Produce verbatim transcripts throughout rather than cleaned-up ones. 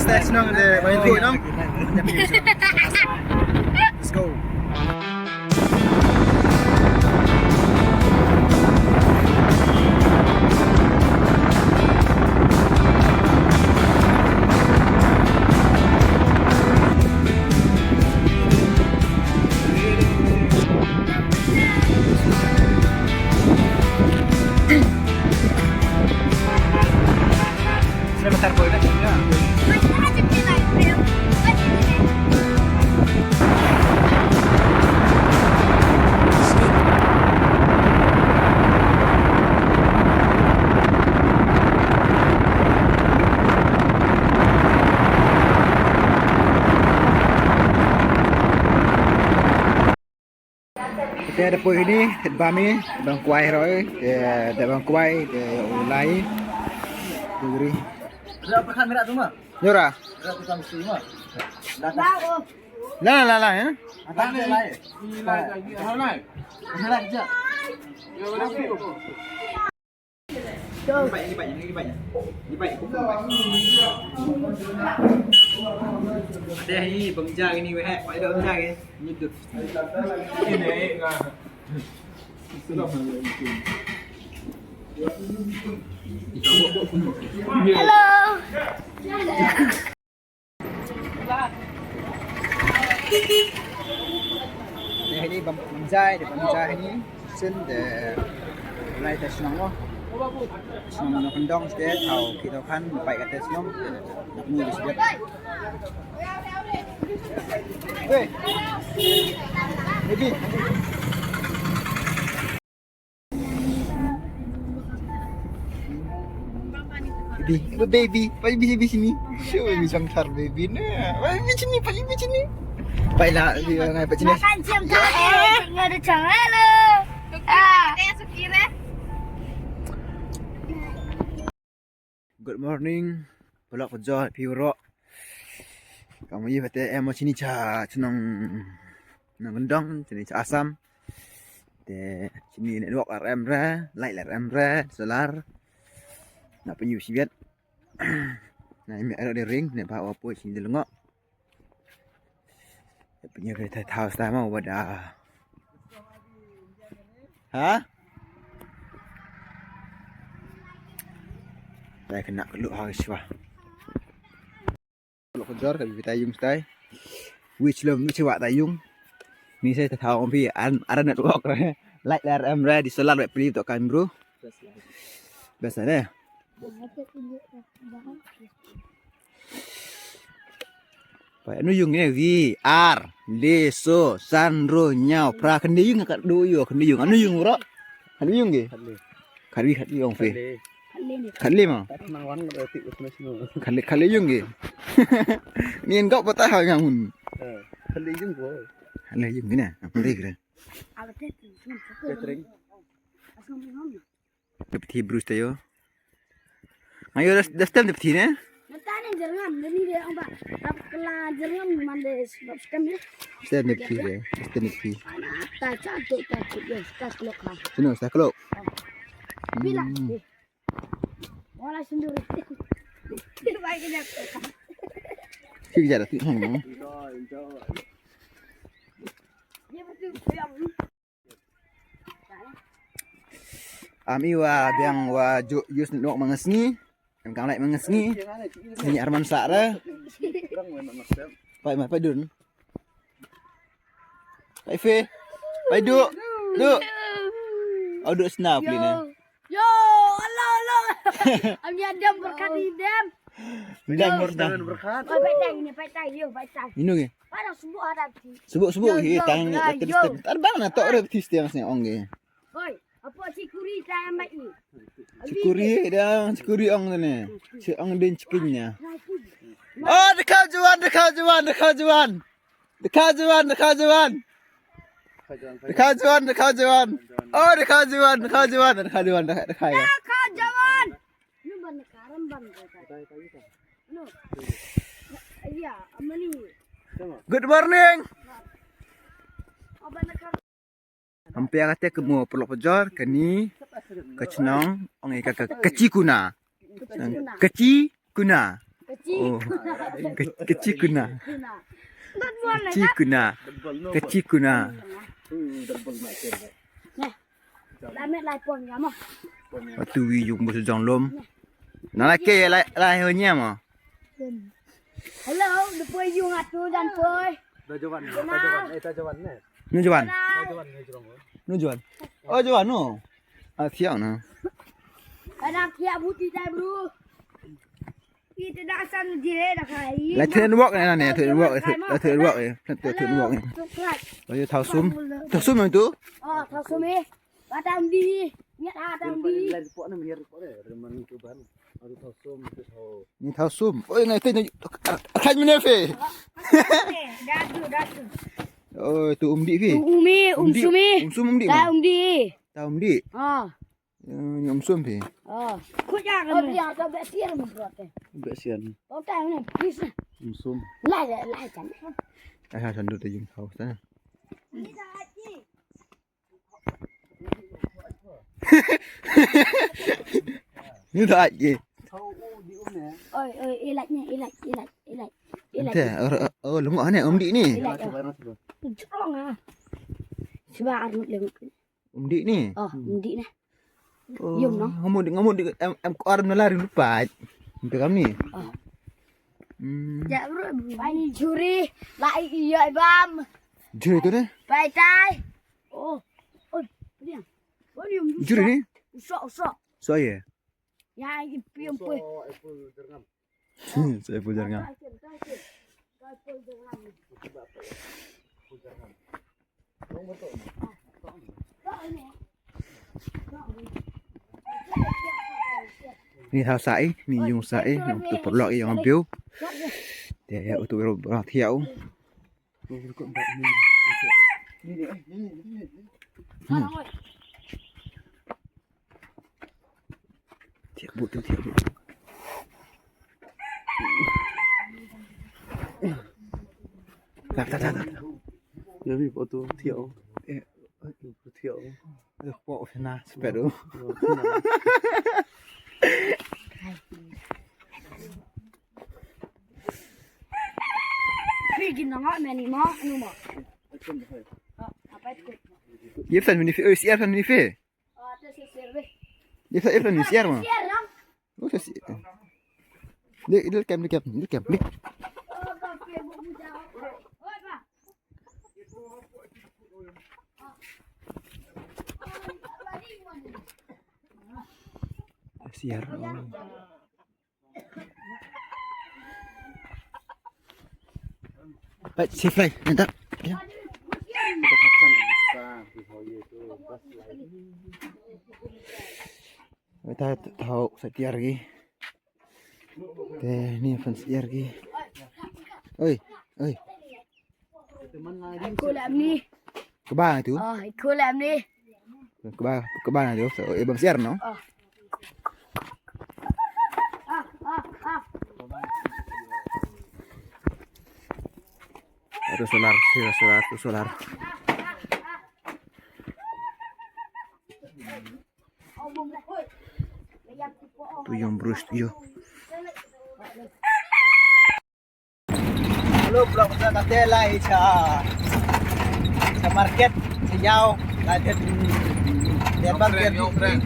Let's go. Te da poi hini, te bam i, bam kwai roi, te da bam kwai, te u lai. Degri. Ada apa kan merah tu mah? Nyora. Ada tu kan mesti mah. La la la la, ya. Ada tu lai. Ada tu lai. Ada tu lai. Ni baik, ni baik, ni baik. Ni baik. Ada ni pemja ni weh. Ada pemja ni. Ni tu. Hello. Te hini bam, bam jai, te bam jai hini. Sien te lai te shnong mo. Shnong no kendong te thaw ki thaw khan pai ka te shnong. Nak ni bisi bet. Hey. Baby. Baby, baby, baby, baby sini. Show baby jong thar baby na. Baby sini, baby sini. Baiklah, baby ngai baby sini. Makan siang tadi. Nggak ada channel. Ah. Good morning. Paralok parajor phi baroh. Kam ïohi ba te em shini sha shnong Nongkyndong, shini sha Assam. Te shini network la em re, light la em re, solar. Na pynïoh shibit. Na ïa me aro de ring ne ba wa poi shini de lengok. Pynïoh re thai thaw sta ma wa da. Ha? Dai kena kelu ha shwa. Lo kejor ka bita yung stai. Which lo mi chwa ta yung. Ni sai ta thaw pi an ara network re. Light la em re di solar wet pli to kan bro. Best ne. Pai anu yung ne wi ar le so san ro nyau pra kende yung ka do yo kende yung anu yung ro anu yung ge kari khat yung fe khat le ma khat le khat le yung ge ni en gok pata ha ngang un khat le yung ge na apa le ge Dep thi brus tayo. Ayo das das tem dep thi ne. Nata ne jerngam ne ni de ong ba. Tap kela jerngam man de sebab stem ya. Stem dep thi de. Stem dep thi. Ta cha to ta cha ya ta klok ha. Sino ta klok. Bila. Wala sendiri. Baik dia. Sik jara ti hang. Dia betul. Am i wa biang wa ju use nok mangasngi. Em kang lai mangasngi. Ni arman sa ra. Pai ma pai dun. Pai fe. Pai du. Du. Au du snap ni na. Yo, Allah Allah. Am ya dem berkat ni dem. Dem berkat. Pai tai ni pai tai yo pai tai. Inu ni. Pada subuh ada ti. Subuh subuh hi tang ni. Ar bang na tok re ti stem sne ong ni. Oi, apa cikuri ta mai ni? Cikuri dah, cikuri ong ni. Si ong din cikin nya. Oh, deka juan, deka juan, deka juan. Deka juan, deka juan. Deka juan, deka juan. Oh, deka juan, deka juan, deka juan, deka deka ya. Deka juan. Lu ban karam ban kata. Lu. Iya, amani. Good morning. Aban karam. Hampia kata ke mo pelok pejor kani ke chnong ong ka ka kecikuna. Kecikuna. Kecikuna. Oh, ka, ka chi kuna. Ka chi kuna. Ka chi kuna. Neh. La met lai pom ya mo. Atu wi yung bus jong lom. Na la ke la la ho nya mo. Hello, de poi yung atu dan poi. Da jawan, da jawan, eh, da jawan ne. Nu jawan. Da jawan ne jrong. Nu jawan. Oh, jawan no. Ah, siap na. Anak siap buti tai bro. Ita dah asal je dah kai. Lah, ten wok ni, ni, ten wok, ten wok ni, ten wok ni. Lah, thaw sum. Thaw sum tu? Oh, thaw sum eh. Batang di. Ni thaw sum. Oi, ngai te. Kan mene fe. Dah tu, dah tu. Oh, tu umdi fe. Umi, umsumi. Umsum umdi. Dah umdi. Dah umdi. Ah. Ni umsum phi. Oh. Kut ya ka. Oh, biar ka bek sian ni bro te. Bek sian. Kau tak mana, please. Umsum. Lai, lai, lai kan. Ai ha sandu te jing kau sana. Ni tak aje. Oi, oi, ilat ni, ilat, ilat, ilat. Ilat. Te, oh, oh, lengok ne umdi ni. Ilat. Jrong ah. Sebab arut lengok. Umdi ni. Oh, umdi ni. Oh, yum no. Ngamut di, ngamut di, em, em, ko arem na lari lupa. Untuk kami. Oh. Hmm. Ya bro, bai juri, lai iya bam. Juri tu deh. Bai tai. Oh. Oh, dia. Oh, dia. Juri ni? Usok, usok. So ya. Ya, ipi yang pun. Saya pun jangan. Ni thaw sa'i, ni yung sa'i, yung tu perlok yung ampiu. Dia ya utu ro ro thiau. Hmm. Thiah buh tu, thiah buh. Tak, tak, tak, tak. Ya, mi buh tu, thiah. Eh, thiah. Aduh, buh sana, sepet tu. Pergi nengok meni mak, anu mak. Apa itu? Iya, pesan meni fi, oh, siap pesan meni fi. Dia tak pernah ni siar mah. Oh, saya siar. Dia, dia kem, dia kem, dia kem, dia. Siar. Oh. Baik, safe fly, mantap. Ya. Kita tahu setiar lagi. Teh, ni fan setiar lagi. Oi, oi. Aku lam ni. Kebang tu. Oh, aku lam ni. Kebang, kebang tu. So, eh, bang siar no. Oh. Ada solar, ada solar, ada solar. Tu yung brush tu yo. Hello, vlog kita kate lai cha. Cha market, cha yau, lai te. Dia bang dia. Yau breng.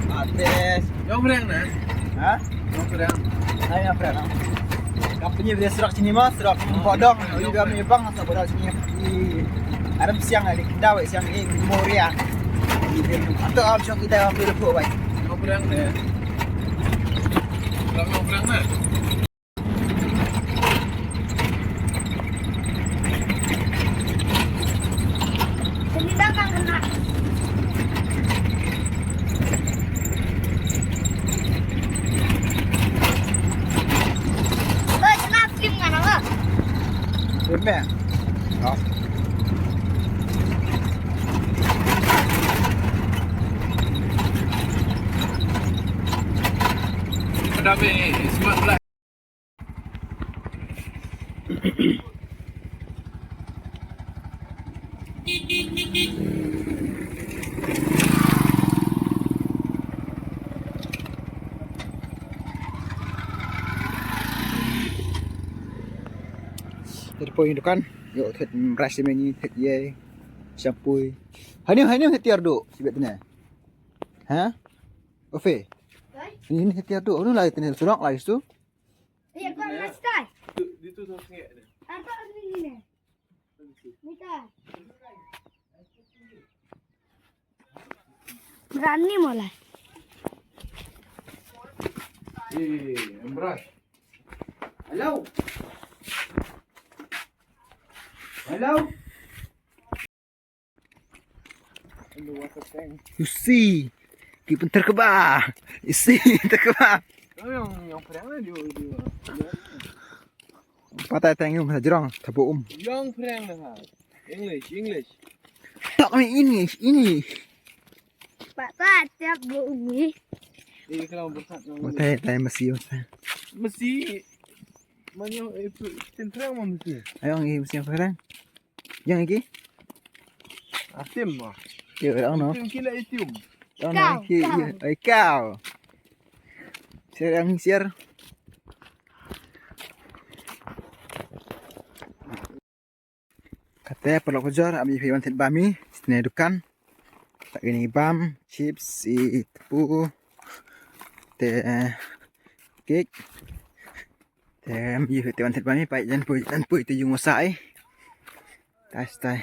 Ate. Yau breng na? Ha? Yau breng. Hai, yau breng. Ka pynïap ïa surok sini ma, surok Bodong, ïa ka mi bang sa Bodong sini. Arem siang, ïa ka daw siang, ïa Moria. Atau am shong kita am tu pu bai. Ngobrang deh. Ngobrang deh. Sini dah kang kena. Oi, kena film kan apa? Film ya? Oh. Ada mi smart lah. Poi dukan. Yo, thet brush me ni, thet ye. Shampoo. Hani, hani, thet tiar do. Sibet ne. Ha? Ofe. Ni, ni thet tiar do. Anu lai tene surok lai tu. Iya, kau mastai. Di tu tu sengit. Apa ni ni? Ni kan. Berani mulai. Eh, brush. Hello. Hello. You see. Ki pynter kba. You see, pynter kba. Patai tang yung sa jrong, tabo um. Yang phrang na ha. English, English. Talk me English, English. Patai tabo um ni. Eh, kalau berkat. Patai, tai masi, patai. Masi. Manyo, eh, tin phrang ma masi. Ayong, eh, masi phrang. Yang iki? Atim ma. Yo, I don't know. Atim kila itium. I don't know. Kau, iki, kau. Ai kau. Share yang share. Kate paralok kujor, ami phi wan thet bam i, sne dukan. Tak ini bam, chips, i tepu, te cake. Te ami phi te wan thet bam i, pai jan pui, jan pui te yung wasa i. Tai tai.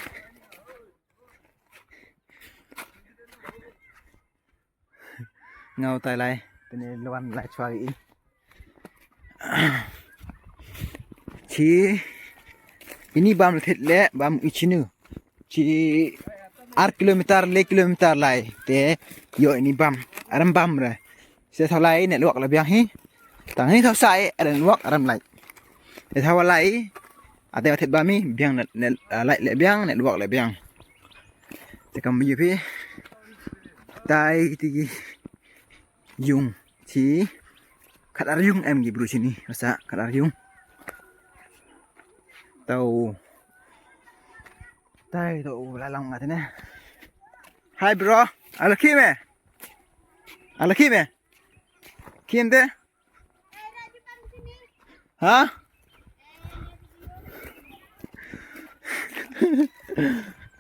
Ngau tai lai, tene luan lai chwa i. Chi, ini bam thet le, bam i chinu. Chi ar kilometer, le kilometer lai, te yo ini bam, aram bam re. Se thaw lai network la biang hi. Tang hi thaw sai, aram network, aram lai. Te thaw lai, ate wa thet bam i, biang net, net, ah, lai le biang, network le biang. Te kam yu phi. Tai ti ki. Yung. Chi. Kat ar yung em gi bru chini. Masa kat ar yung. Tau. Tai tau la lang ngat ne. Hi bro. Ala kim e. Ala kim e. Kim te. Ha?